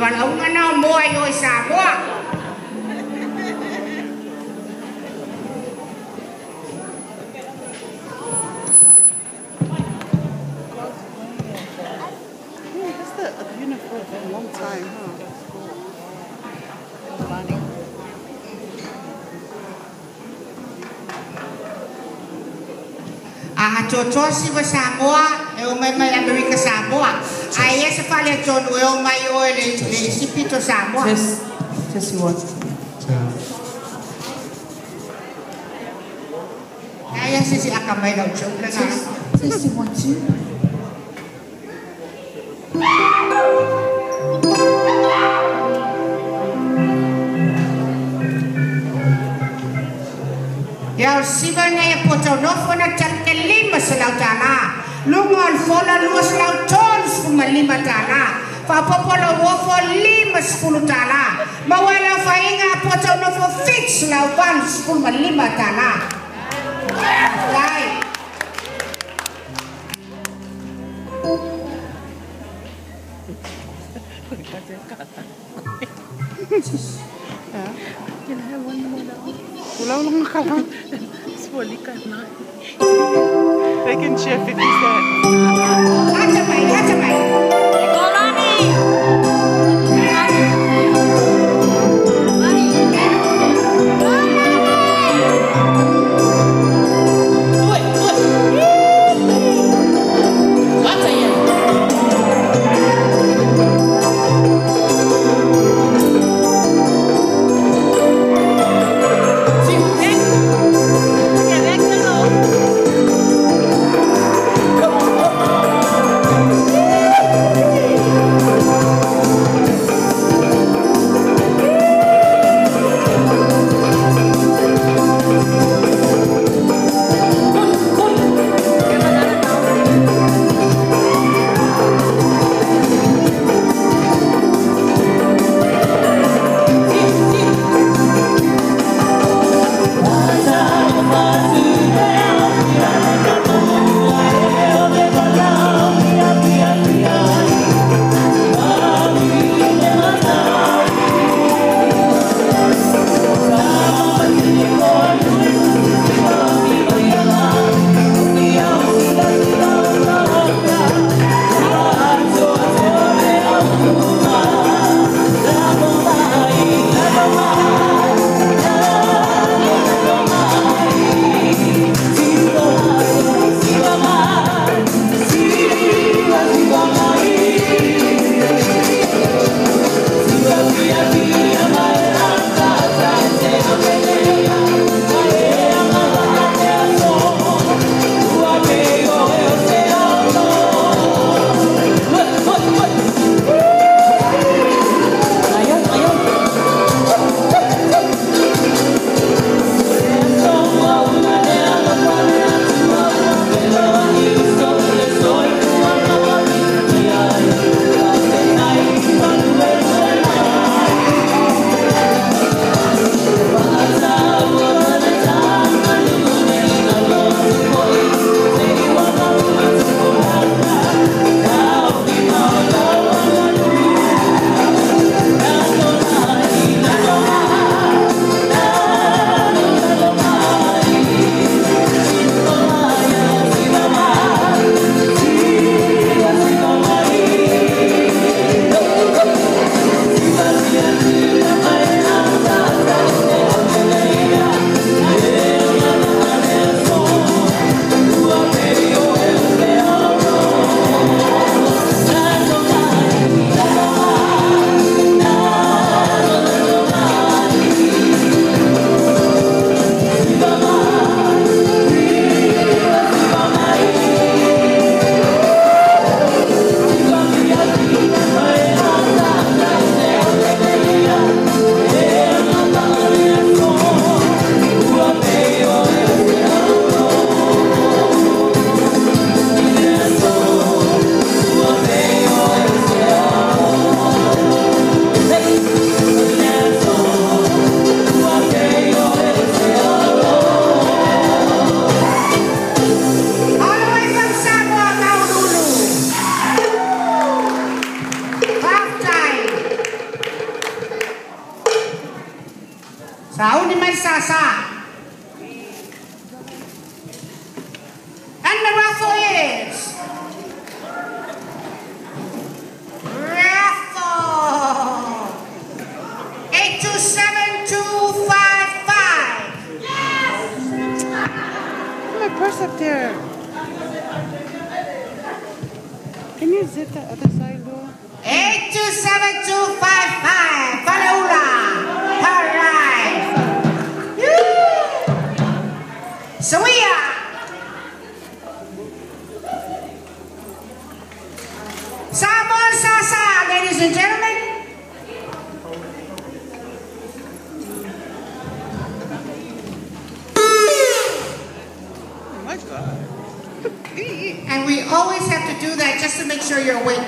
valaauga na o moa i o i Samoa. That's the uniform for a long time, huh? A atoatoa siva Samoa e o mai mai Amerika Samoa. Ai e se fale tonu e o mai o e le isi pito Samoa. Test, test one. Ai e se si aka mai lau tau lana. Test, 1, 2. Ia o siva nei e pota nofo na talke 500 tala. Lunga o le fola 235 tala. Faapopo lo uofo 50 tala. Ma ua le aofaiga a pota nofo 785 tala. Lai. Can I have one more now? They can share 50 cents. Ata mai, ata mai. Go, Lani! Lani! Go, Lani! Do it, do it. Ata yan. Sasa. And the raffle is... Raffle! 827255. Yes! Put my purse up there. Can you zip the other side, Lou? 827255. Faleula. All right. So we are. Samoan Sasa, ladies and gentlemen. Oh my God. And we always have to do that just to make sure you're awake.